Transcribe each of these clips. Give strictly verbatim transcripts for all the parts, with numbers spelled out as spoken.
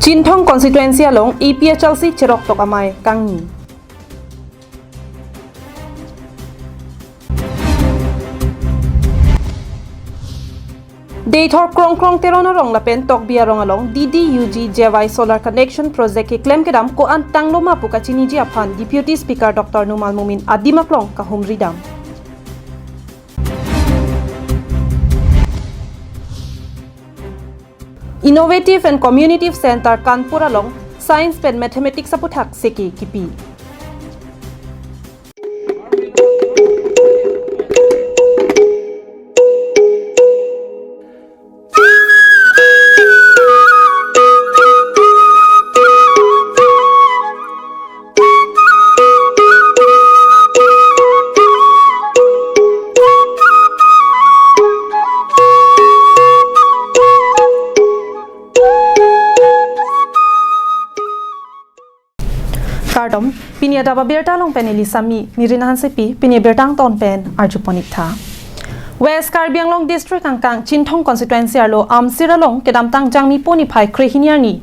Chinthong constituency along A P H L C cheroktok amei kangni. Deithor Krongkrong Teron arong lapen Tokbi arong along D D U G J Y solar connection project keklem kedam ko-an tanglo ma pu kachiniji aphan Deputy Speaker Doctor Numal Momin adim aklong kahumri dam. Innovative and Communicative Center Kanpur along Science pen Mathematics aputhak seke kipi. Kardom, pini adap abirta along pen neli Sami Nirin Hansepi, pini abirta angton pen arjupon-ik tha. West Karbi Anglong District angkang Chinthong constituency arlo Amsir along kedamtang Jangmi puni phai krehini arni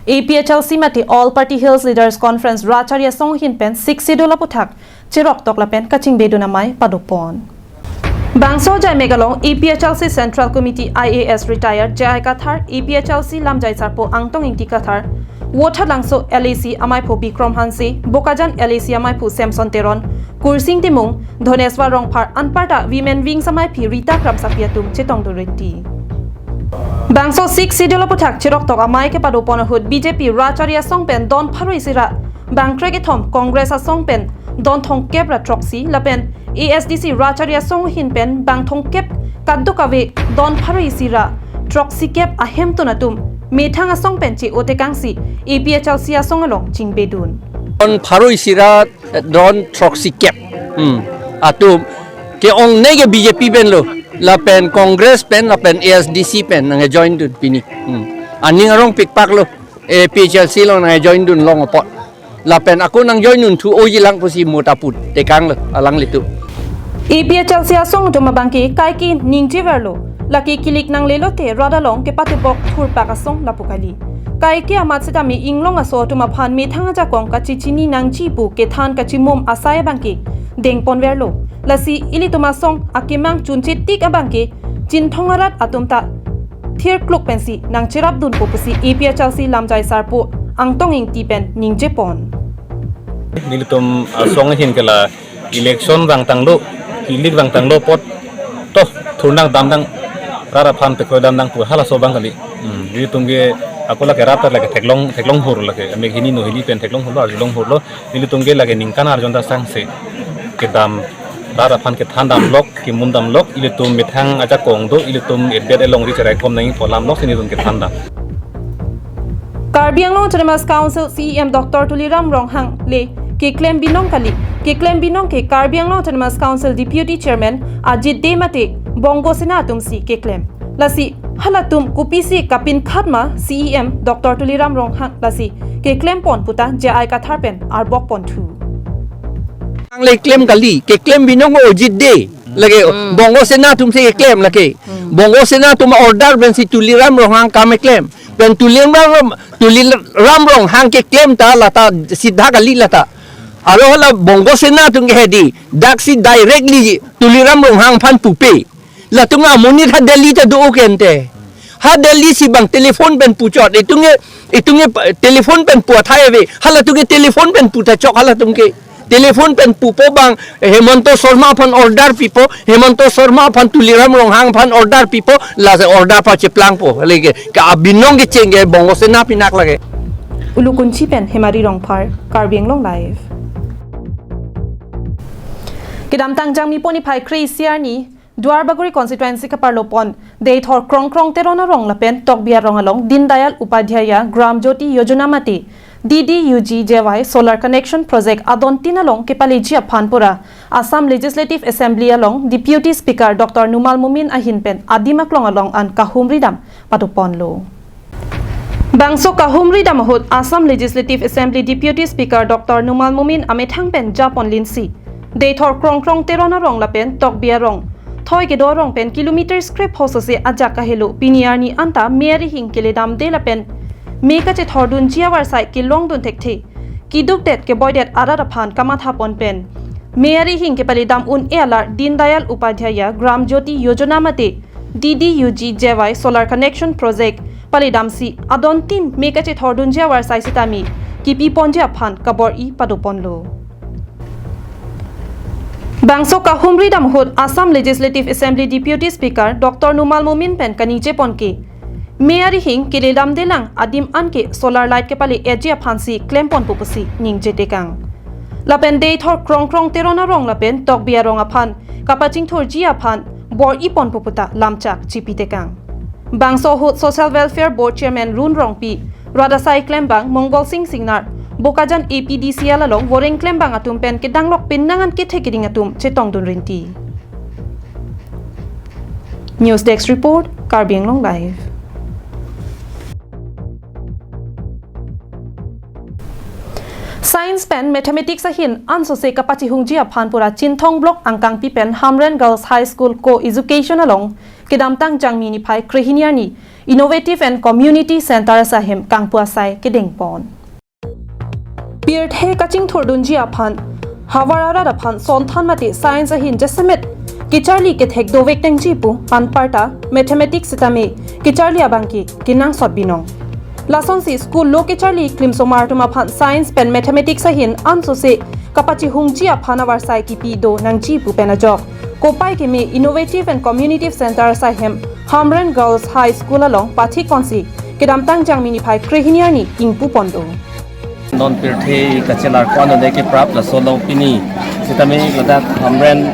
A P H L C mate All Party Hills Leaders Conference rat chari asong ahin pen Sixth Schedule aputhak cheroktok lapen kachingbedun amei padopon. Bangso ajai mek along A P H L C Central Committee I A S retired J I Kathar, A P H L C lamjai sarpo Angtong Ingti Kathar, Vothatlangso L A C ameiphu Bikrom Hanse, Bokajan L A C ameiphu Samson Teron, Kursing Timung, Dhoneswar Rongphar anparta Women Wings ameiphi Rita Kramsapi atum chetongdun rinti. Bangso Sixth Schedule aputhak cheroktok amei kepadopon ahut B J P rat chari asong pen don pharo isi ra bangkrek kethom, Congress asong pen don thomkep ra throksi lapen A S D C rat chari asong ahin pen bang thomkep kadokave don pharo isi ra throksi kep ahemtun atum methang asong pen che-o tekangsi A P H L C asong along chingbedun. Don pharo isi ra don throksi kep. Hmm. Atum ke-ongnei ke B J P pen lo. Lapen Congress pen, lapen A S D C pen nangjoin dun pini. Hmm. Aning arong pikpak lo. A P H L C along nangjoin dun long apot. Lapen ako nangjoin dun thu oji lang pusi mo ta pu tekang lo alanglitum. A P H L C asong atum abangke kaike ningjeverlo. Lake kilik nanglelo te rat along kepatebok thurpak asong lapu kali. Kaike amat setame inglong aso atum aphan methang ajakong kachechini nangji pu kethan kachimum asai abangke dengponverlo. Lasi ilitum asong akemang chunche tik abangke Chinthong arat atum ta thirkluk pensi nangcherapdunpo pusi A P H L C lamjai sarpo Angtong Ingti pen ningjepon. Nelitum asong ahin ke la election vangtanglo, kilik vangtanglo apot to thurnang damnang, rat aphan pekroi damnang pu halaso abang kali. Hmm, nelitum ke ako lake rat ta lake theklong, theklong hur lake, amek hini no hini pen theklong hurlo, arjulong hurlo, nelitum ke lake ningkan arjon ta sangse kedam, rat aphan kethan damlok, kimun damlok, ilitum methang ajakong do, ilitum edet elongri cherai kom nangji pu alam loksi nelitum kethan dam. Karbi Anglong Autonomous Council C E M Doctor Tuliram Ronghang le keklem binong kali, keklem binong ke Karbi Anglong Autonomous Council Deputy Chairman Ajit Dey mate Bongo Sena atumsi keklem. Lasi halatum kopisi kapinkhat ma C E M Doctor Tuliram Ronghang lasi keklempon puta J I Kathar pen arbokponthu. Ang le klem kali, keklem binong Ajit Dey. Lake, hmm, Bongo Sena atumsi keklem lake. Hmm. Bongo Sena atum order pensi Tuliram Ronghang kam keklem. Pen Tuliram, Tuliram Ronghang keklem ta lata sidha kali lata. Aro hala Bongo Sena atum ke hedi, daksi directly Tuliram Ronghang aphan pupe. Latum amonit ha Delhi ta do-o kente. Ha Delhi si bang telephone pen puchot. Itum ke, itum ke pa-, telephone pen pu athai ave. Halatum ke telephone pen pu ta chok halatum ke. Telephone pen pupo bang, eh, Hemanta Sharma aphan order pipo, Hemanta Sharma aphan Tuliram Ronghang aphan order pipo, lasi order pacheplangpo. Lake, ke abinong kecheng ke Bongo Sena pinak lake. Ulukunchi pen Hemari Rongphar, Karbi Anglong Live. Kedamtang Jangmi puni phai kre-isi arni, Duarbagori constituency kaparlopon, Deithor Krongkrong Teron arong lapen Tokbi arong along Deen Dayal Upadhyaya Gram Jyoti Yojana mate D D U G J Y solar connection project adon tin along kepaleji aphan pura Assam Legislative Assembly along Deputy Speaker Doctor Numal Momin ahin pen adim aklong along an kahumri dam padoponlo. Bangso kahumri dam ahut Assam Legislative Assembly Deputy Speaker Doctor Numal Momin amethang pen japon linsi, Deithor Krongkrong Teron arong lapen Tokbi arong, thoi kedo arong pen kilometer skrep hoso se ajak kahelo pini arni anta me arihing keledamde lapen me kachethordunji avarsai kelongdun thekthe, kidukdet keboidet arat aphan kamathapon pen me arihing kepaledam un-e alar Deen Dayal Upadhyaya Gram Jyoti Yojana mate D D U G J Y solar connection project paledamsi adontin me kachethordunji avarsai sitame kipiponji aphan kabor-i padoponlo. Bangso kahumri dam ahut Assam Legislative Assembly Deputy Speaker Doctor Numal Momin pen kaningje pon ke, me arihing keledamdelang adim an ke solar light kepale-etji aphansi klempon pu pusi ningje tekang. Lapen Deithor Krongkrong Teron arong lapen Tokbi arong aphan kapachingthurji aphan bor-i pon pu puta lamchak chipi tekang. Bangso ahut Social Welfare Board Chairman Run Rongpi, rat asai klembang Mongol Sing Singnar, Bokajan A P D C L along voreng klembang atum pen kedanglok penang an kethe keding atum chetongdun rinti. News Desk Report, Karbi Anglong Live. Science pen Mathematics ahin ansose kapachihungji aphan pura Chinthong Block angkangpi pen Hamren Girls High School Co-Education along kedamtang Jangmi niphai krehini arni Innovative and Community Center asai hem kangpu asai kedengpon. Pirthe kachingthurdunji aphan, havar arat aphan sonthan mate science ahin jasemet kecharli kethek dovek tengji pu anparta Mathematics sitame kecharli abangke kenangsot binong. Lasonsi school lo kecharli klimsomar atum aphan science pen Mathematics ahin ansose kapachihungji aphan avarsai kipi do nangji pu pen ajok, kopai keme Innovative and Community Center asai hem Hamren Girls High School along pathik ponsi kedamtang Jangmi niphai krehini arni ingpu pon do. Non pirthe kachelar ko-an dei keprap laso along pini sitame ladak Hamren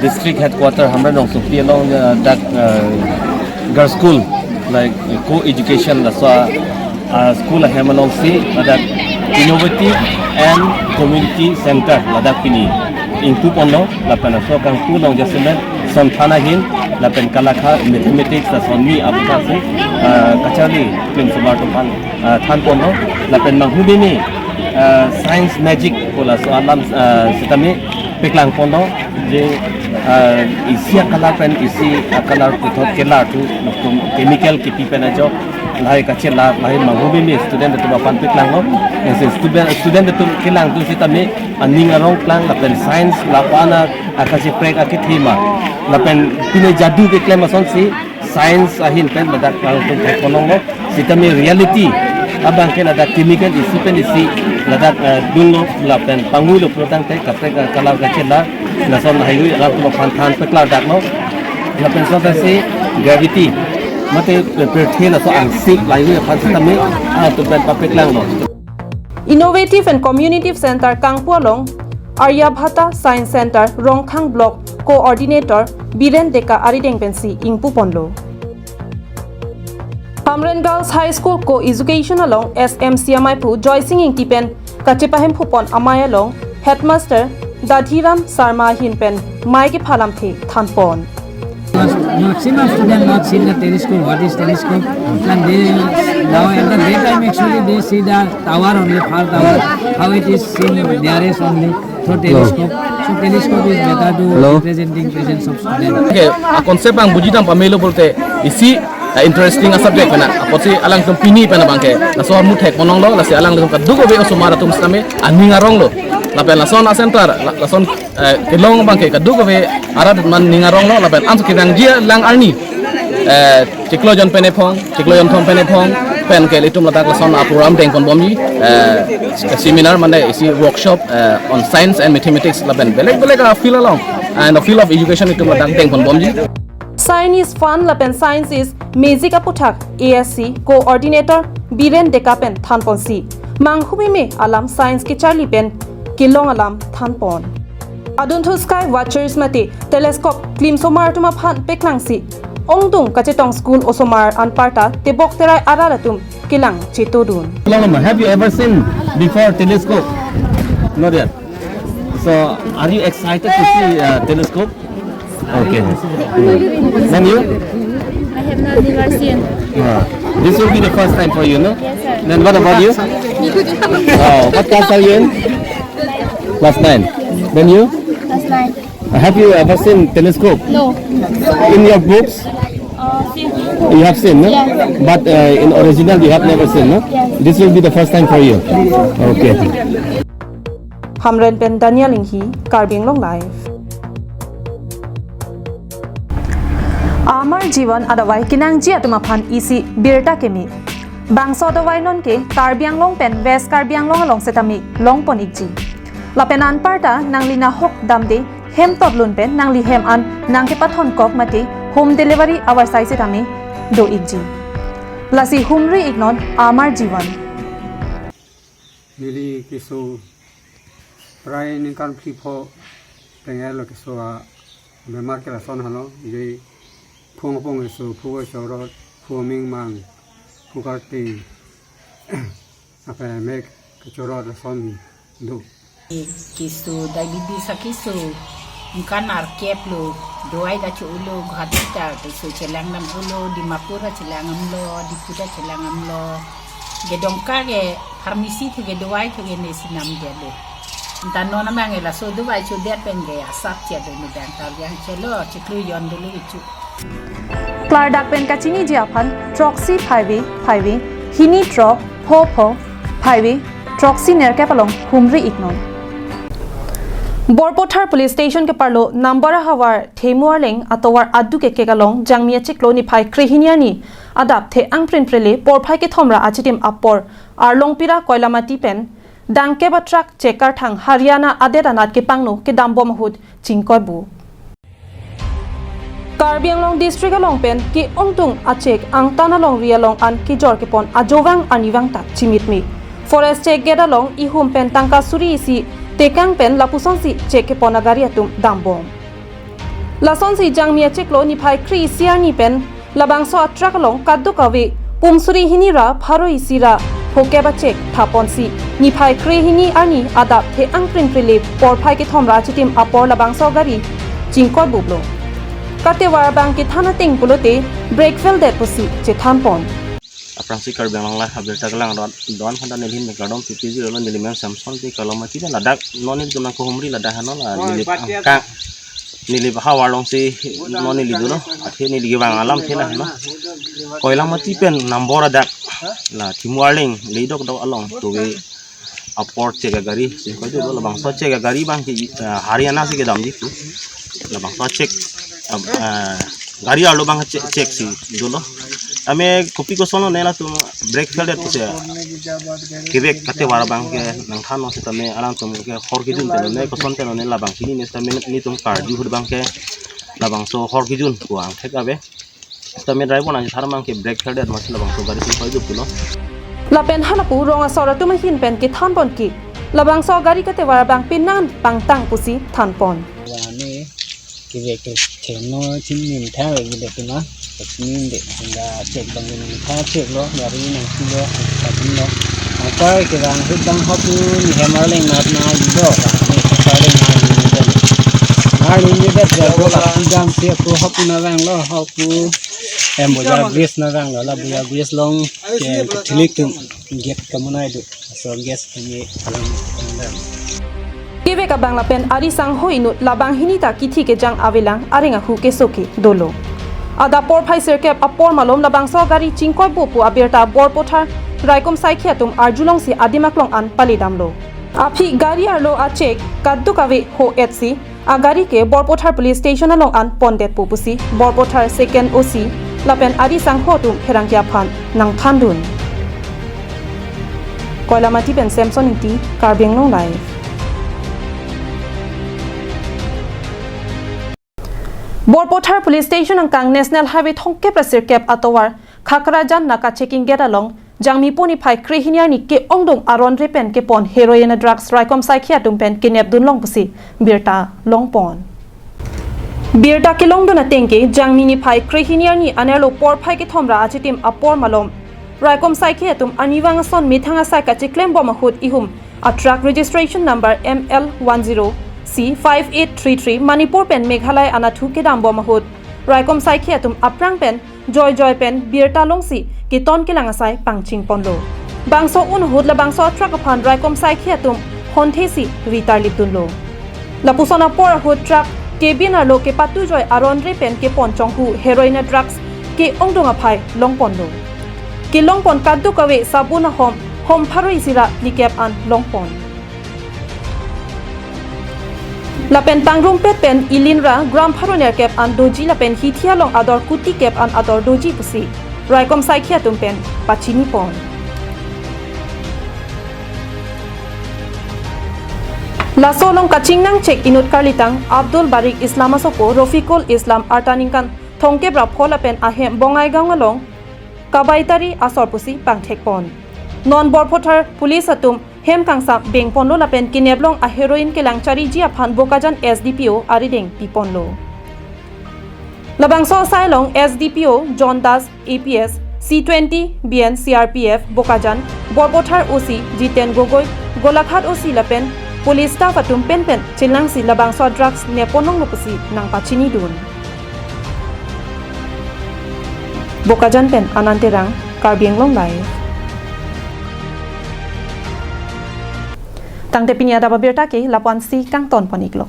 District Headquarter Hamren Rongsopi along, eh, dak, eh, Girls School, like, Co-Education laso, ah, school ahem alongsi ladak Innovative and Community Center ladak pini ingpu ponlo lapen laso kangpu along jasemet sonthan ahin lapen kalakha Mathematics lason ni aputhak si, ah, kacharli klimsomar atum aphan, ah, than ponlo lapen manghumeme, ah, Science Magic pu laso alam, ah, sitame paklang ponlo je, ah, isi a-color pen isi a-color puthot kelar thu latum chemical kipi pen ajok lahai kachelar lahai manghumeme student atum aphan paklanglo. Lasi student, student atum kelang thu sitame aning arong klang lapen science lapu-an akacheprek akethema lapen pine jadu keklem asonsi science ahin pen ladak atum thek ponlonglo. Sitame reality abangke ladak chemical isi pen isi ladak, eh, dunlo lapen panghuilo pulotangte kaprek, eh, color kachelar lason lahai hui alam atum aphan than paklardaklo. Lapen sotasi gravity mate pirthe laso angsik lahai hui aphan sitame atum pen papaklanglo. Innovative and Community Center kangpu along Aryabhata Science Center Rongkhang Block Coordinator Biren Deka arideng pensi ingpu ponlo. Hamren Girls High School Co-Education along S M C amaiphu Joysing Ingti pen kachepahemphu pon amei along Headmaster Dadhiram Sharma ahin pen mei kepha lamthe than pon. Maximum students not seen the telescope. What is telescope? And they now at the daytime actually they see the tower only, far tower, how it is seen nearest only through telescope. So telescope is better to Hello? representing presence of students. Okay, a concept ang bujidam pamelo pulote isi, uh, interesting a subject pen apotsi alangtum pini pen abangke laso ahormu thek ponlonglo, lasi alangtum kadokave osomar atum sitame aning aronglo. Lapen lason a center, la-, lason eh, kelong abangke kadokave arat atum aning aronglo lapen anso kevangji alang arni, eh, chiklo jon pen ephong, chiklo jonthom pen ephong pen ke ilitum ladak lason a program dengponbomji, eh, seminar mane isi workshop, eh, on science and mathematics lapen belek belek a field along and the field of education ilitum ladak dengponbomji. Science is fun lapen science is magic aputhak A S C Coordinator Biren Deka pen than ponsi manghumeme alam science kecharli pen kelong alam than pon. Adunthu sky watchers mate telescope klimsomar atum aphan paklangsi ongdung kachetong school osomar anparta tebok terai arat atum kelang chetodun. Long, have you ever seen before telescope? Not yet. So, are you excited to see, uh, telescope? Okay. Then you? I have not never seen. Ah, this will be the first time for you, no? Yes, sir. Then what about you? Oh, what class are you in? Class nine. Then you? Class nine. Have you ever seen telescope? No. In your books? Uh, seen. You have seen, no? Yes. But, uh, in original, you have never seen, no? Yes. This will be the first time for you. Okay. Hamren pen Daniel Inghi, Karbi Anglong Live. Amar Jivan adavai kenangji atum aphan isi birta keme. Bangso adavai nonke Karbi Anglong pen West Karbi Anglong along setame longpon ikji. Lapen anparta nangli nahok damde hem totlun pen nangli hem an nangkepathon kok mate home delivery avarsai setame do ikji. Lasi humri iknon Amar Jivan. Neli keso prai ningkan phli pho tenglo keso abemar ke lason halo, je phung apong keso, phu chorot, phu aming mang, phu karting, apa mek kechorot lason do. Keso diabetes akeso, ningkan arkep lo, dawai ta cho-olo, Guwahati ta keso chelang damlo, Dimapur ta chelang damlo, Diphu ta chelang damlo. Kedongka ke pharmacy thu ke dawai thu ke nesi namdetlo. Anta non amang ke laso dawai chodet pen ke asap che do, mudang ta yang chelo chiklu yon dulu ichu. Klardak pen kachiniji aphan throksi phaive phaive, hini throk, pho pho, phaive, throksi nerkep along humri iknon. Borpathar Police Station keparlo Nambora havar Themu Arleng atovar adu kekek along Jangmi achiklo niphai krehini arni adap the-ang prinprele porphai kethom ra achitim apor Arlongpira Koilamati pen dangkep a truck chek karthang Haryana adet anat kepangno kedambom ahut chingkoibo. Karbi Anglong district along pen ke-ongdung achek angtan alongri along an kejor kepon ajovang arnivang ta chimitme. Forest check gate along ihum pen tangka suri isi tekang pen lapusonsi chek kepon agari atum dambom. Lasonsi Jangmi achiklo niphai kre-isi arni pen labangso a truck along kadokave pum suri hini ra pharo isi ra phokep achek thaponsi niphai krehini arni adap the-ang prinprele porphai kethom ra achitim apor labangso gari chingkoiboplo. Katevar abang kethan ateng pulote brake fail det pusi chethanpon. Aphrangsi Karbi Anglong Live abirta kelang don don phanta nelihin mekardom pipi jiro lo, neli men Samson ti Koilamati pen ladak non nelitum nangkehumri ladak hano la neli angkang neli havar alongsi non neli dolo, athe neli kevang alamthe la hano. Koilamati pen Nambora dak la Themu Arleng ledok dok along tuve apor chek agari si koi dolo, labangso chek agari abang ke, eh, Haryana si kedamji pu. Labangso chek, eh, gari arlo abang chek, chek si dolo. Tame kopi kosonlo ne latum brake fail det pusi kevek katevar abang ke nangthanlo setame alangtum ke hor kejun tenlo ne, koson tenlo ne labang hini ne setame netum karju ahut abang ke labangso hor kejun pu angthek ave. Setame driver nangthan abang ke brake fail det amatsi labangso gari chingkoido pulo. Lapen halapu rong asor atum ahin pen kethanpon ke labangso gari katevar abang penan pangtang pusi thanpon. Wani kevek ke theno chin nin tha ave de tuma. Chin nin de, la chek abang nin tha cheklo, gari nangchilo, kapunlo. Angkoi kevang ahut abang hopu ni hem arleng nat na yudo, ni hem arleng na yudo. Arleng ni det ya do la pidam se ko hopu navanglo, hopu hem boja bridge navanglo, la boja bridge along ke Catholic atum gate kamonai do. So gate kami alam. Kevek abang lapen ari sangho inut labang hini ta kithi kejang avelang, areng ahu keso ke dolo. Adap porphai sirkep apor malom labangso gari chingkoibo pu abirta Borpathar raikom saikhi atum arjulongsi adim aklong an palidamlo. Aphi gari arlo achek kadokave ho-etsi agari ke Borpathar Police Station along an pondetpo pusi Borpathar Second O C lapen ari sangho atum pherangke aphan nangthandun. Koilamati pen Samson Ingti, Karbi Anglong Live. Borpathar Police Station angkang National Highway thomkep ra sirkep atovar Khakrajan Naka checking gate along Jangmi po niphai krehini arni ke-ongdung aron re pen kepon heroin drugs raikom saikhi atum pen kenepdun long pusi birta longpon. Birta kelongdun ateng ke Jangmi niphai krehini arni anerlo porphai kethom ra achitim apor malom raikom saikhi atum arnivang ason methang asai kachiklembom ahut ihum a truck registration number M L one zero C five eight three three Manipur pen Meghalaya anatthu kedambom ahut raikom saikhi atum aphrang pen joijoi pen birta longsi keton kelang asai pangchingponlo. Bangso un ahut labangso a truck aphan raikom saikhi atum honthesi ritarlipdunlo. Lapuson apor ahut truck cabin arlo kepatujoi aron re pen kepon chonghu heroin drugs ke-ongdung aphai longponlo. Kelongpon kadokave sabun ahom Hom pharo isi ra phlikep an longpon. Lapen pangrumpet pen ilinra gram pharo nerkep an doji lapen hithi along ador kuti kep an ador doji pusi raikom saikhi atum pen pachinipon. Laso along kachingnangchek inut karlitang Abdul Barik Islam asopo Rofiqul Islam arta ningkan thomkep ra pho lapen ahem Bongaigaon along Kabaitari asor pusi pangthekpon. Non Borphothar police atum hem kangsam bengponlo lapen keneplong a heroin kelang chariji aphan Bokajan S D P O arideng piponlo. Labangso asai along S D P O John Das, A P S, C twenty B N C R P F Bokajan, Borphothar O C Jiten Gogoi, Golaghat O C lapen police staff atum penpen chelangsi labangso drugs nepon longlo pusi nangpachinidun. Bokajan pen Anand Terang, Karbi Anglong Live. Tangte pini adap abirta ke lapu-ansi kangtonpon iklo.